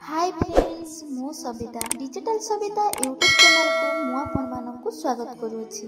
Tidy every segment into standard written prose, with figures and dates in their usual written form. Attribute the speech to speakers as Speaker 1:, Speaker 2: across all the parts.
Speaker 1: High friends, ମୁଁ Sabita, digital Sabita YouTube ଚ୍ୟାନେଲକୁ ମୁଁ ଆପଣମାନଙ୍କୁ ସ୍ୱାଗତ କରୁଅଛି।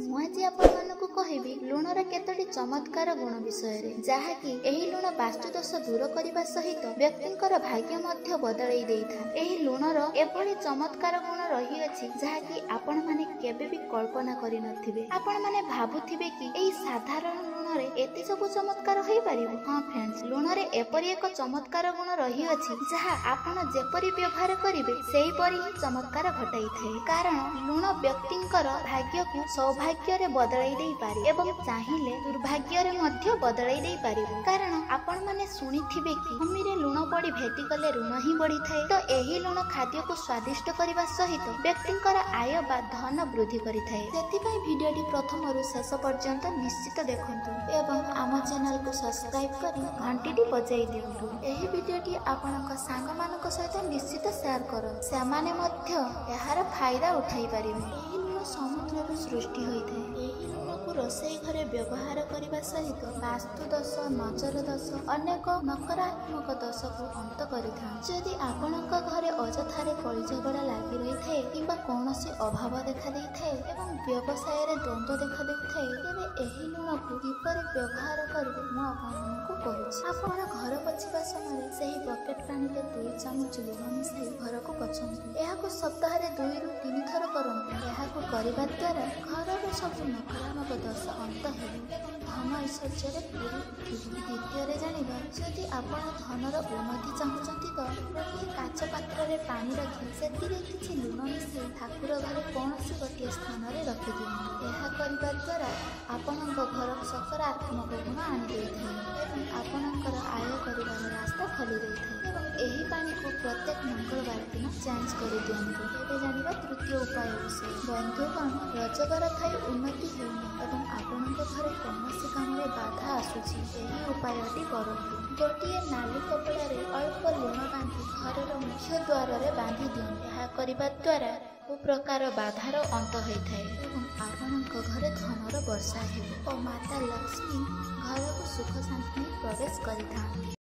Speaker 1: ମୁଁ ଆଜି ଆପଣମାନଙ୍କୁ କହିବି ଲୁଣର କେତୋଟି ଚମତ୍କାର ଗୁଣ ବିଷୟରେ, ଯାହାକି ଏହି ଲୁଣ ବାସ୍ତୁଦୋଷ ଦୂର କରିବା ସହିତ ବ୍ୟକ୍ତିଙ୍କର ଭାଗ୍ୟ ମଧ୍ୟ ବଦଳେଇ ଦେଇଥାଏ। ଏହି ଲୁଣର ଏଭଳି ଚମତ୍କାର ଗୁଣ ରହିଅଛି, ଯାହାକି ଆପଣମାନେ କେବେ ବି କଳ୍ପନା କରିନଥିବେ। ଆପଣମାନେ ଭାବୁଥିବେ କି ଏହି ସାଧାରଣ ଲୁଣରେ ଏତେ ସବୁ ଚମତ୍କାର ହୋଇପାରିବ? ହଁ ଫ୍ରେଣ୍ଡସ୍, ଲୁଣରେ ଏପରି ଏକ ଚମତ୍କାର ଗୁଣ ରହିଅଛି, ଯାହା ଆପଣ ଯେପରି ବ୍ୟବହାର କରିବେ ସେହିପରି ହିଁ ଚମତ୍କାର ଘଟାଇଥାଏ। କାରଣ ଲୁଣ ବ୍ୟକ୍ତିଙ୍କର ଭାଗ୍ୟକୁ ସୌଭାଗ୍ୟରେ ବଦଳାଇ ଦେଇପାରେ ଏବଂ ଚାହିଁଲେ ଦୁର୍ଭାଗ୍ୟରେ ମଧ୍ୟ ବଦଳାଇ ଦେଇପାରିବ। କାରଣ ଆପଣମାନେ ଶୁଣିଥିବେ କି ଭୂମିରେ ଲୁଣ ପଡି ଭେଟି କଲେ ଋଣ ହିଁ ବଢିଥାଏ। ତ ଏହି ଲୁଣ ଖାଦ୍ୟକୁ ସ୍ୱାଦିଷ୍ଟ କରିବା ସହିତ ବ୍ୟକ୍ତିଙ୍କର ଆୟ ବା ଧନ ବୃଦ୍ଧି କରିଥାଏ। ସେଥିପାଇଁ ଭିଡିଓଟି ପ୍ରଥମରୁ ଶେଷ ପର୍ଯ୍ୟନ୍ତ ନିଶ୍ଚିତ ଦେଖନ୍ତୁ ଏବଂ ଆମ ଚ୍ୟାନେଲକୁ ସବସ୍କ୍ରାଇବ କରି ଘଣ୍ଟିଟି ବଜାଇ ଦିଅନ୍ତୁ। ଏହି ଭିଡିଓଟି ଆପଣଙ୍କ ସାଙ୍ଗମାନଙ୍କ ସହିତ ନିଶ୍ଚିତ ସେୟାର କରନ୍ତୁ, ସେମାନେ ମଧ୍ୟ ଏହାର ଫାଇଦା ଉଠାଇ ପାରିବେ। ଏହି ଲୁଣ ସମୁଦ୍ରରୁ ସୃଷ୍ଟି ହୋଇଥାଏ। ଏହି ଲୁଣକୁ ରୋଷେଇ ଘରେ ବ୍ୟବହାର କରିବା ସହିତ ବାସ୍ତୁ ଦୋଷ, ନଜର ଦୋଷ, ଅନେକ ନକାରାତ୍ମକ ଦୋଷକୁ ଅନ୍ତ କରିଥାଏ। ଯଦି ଆପଣଙ୍କ ଘରେ ଅଯଥାରେ କଳି ଝଗଡ଼ା ଲାଗି ରହିଥାଏ କିମ୍ବା କୌଣସି ଅଭାବ ଦେଖାଦେଇଥାଏ ଏବଂ ବ୍ୟବସାୟରେ ଦ୍ୱନ୍ଦ୍ୱ ଦେଖାଦେଉଥାଏ, ତେବେ ଏହି ଲୁଣକୁ କିପରି ବ୍ୟବହାର କରିବେ ମୁଁ ଆପଣମାନଙ୍କୁ କହୁଛି। ଆପଣ ଘର ପୋଛିବା ସମୟରେ ସେହି ବକେଟ ପାଣିରେ 2 ଚାମଚ ଲୁଣ ମିଶାଇ ଘରକୁ ପୋଛନ୍ତୁ। ଏହାକୁ ସପ୍ତାହରେ 2ରୁ 3 ଥର କରନ୍ତୁ। ଏହାକୁ କରିବା ଦ୍ୱାରା ଘରର ସବୁ ନକାରାତ୍ମକ ଦୋଷ ଅନ୍ତ ହେବ ଏବଂ ଧନ ଐଶ୍ୱର୍ଯ୍ୟରେ ପୁରୀ ଉଠିବ। ଦ୍ୱିତୀୟରେ ଜାଣିବା, ଯଦି ଆପଣ ଧନର ଉନ୍ନତି ଚାହୁଁଛନ୍ତି ତ ଗୋଟିଏ କାଚ ପାତ୍ରରେ ପାଣି ରଖି ସେଥିରେ କିଛି ଲୁଣ ମିଶାଇ ଠାକୁର ଘରେ କୌଣସି ଗୋଟିଏ ସ୍ଥାନରେ ରଖିଦିଅନ୍ତୁ। ଏହା କରିବା ଦ୍ୱାରା ଆପଣଙ୍କ ଘର ସକାରାତ୍ମକ ଗୁଣ ଆଣିଦେଇଥାଏ ଏବଂ ଆପଣଙ୍କର ଆୟ କରିବାର ରାସ୍ତା ଖୋଲି ଦେଇଥାଏ। ଏବଂ ଏହି ପାଣିକୁ ପ୍ରତ୍ୟେକ ମଙ୍ଗଳବାର ଦିନ ଚେଞ୍ଜ କରିଦିଅନ୍ତୁ। ଏବେ ଜାଣିବା ତୃତୀୟ ଉପାୟ ବିଷୟରେ। ବନ୍ଧୁଗଣ, ରୋଜଗାର ଥାଇ ଉନ୍ନତି ହେଉନି ଏବଂ ଆପଣଙ୍କ ଘରେ କୌଣସି କାମରେ ବାଧା ଆସୁଛି, ଏହି ଉପାୟଟି କରନ୍ତୁ। ଗୋଟିଏ ନାଲି କପଡ଼ାରେ ଅଳ୍ପ ଲୁଣ ବାନ୍ଧି ଘରର ମୁଖ୍ୟ ଦ୍ୱାରରେ ବାନ୍ଧି ଦିଅନ୍ତୁ। ଏହା କରିବା ଦ୍ୱାରା ସବୁ ପ୍ରକାର ବାଧାର ଅନ୍ତ ହୋଇଥାଏ ଏବଂ ଆପଣଙ୍କ ଘରେ ଧନର ବର୍ଷା ହେବ ଓ ମାତା ଲକ୍ଷ୍ମୀ ଘରକୁ ସୁଖ ଶାନ୍ତି ନେଇ ପ୍ରବେଶ କରିଥାନ୍ତି।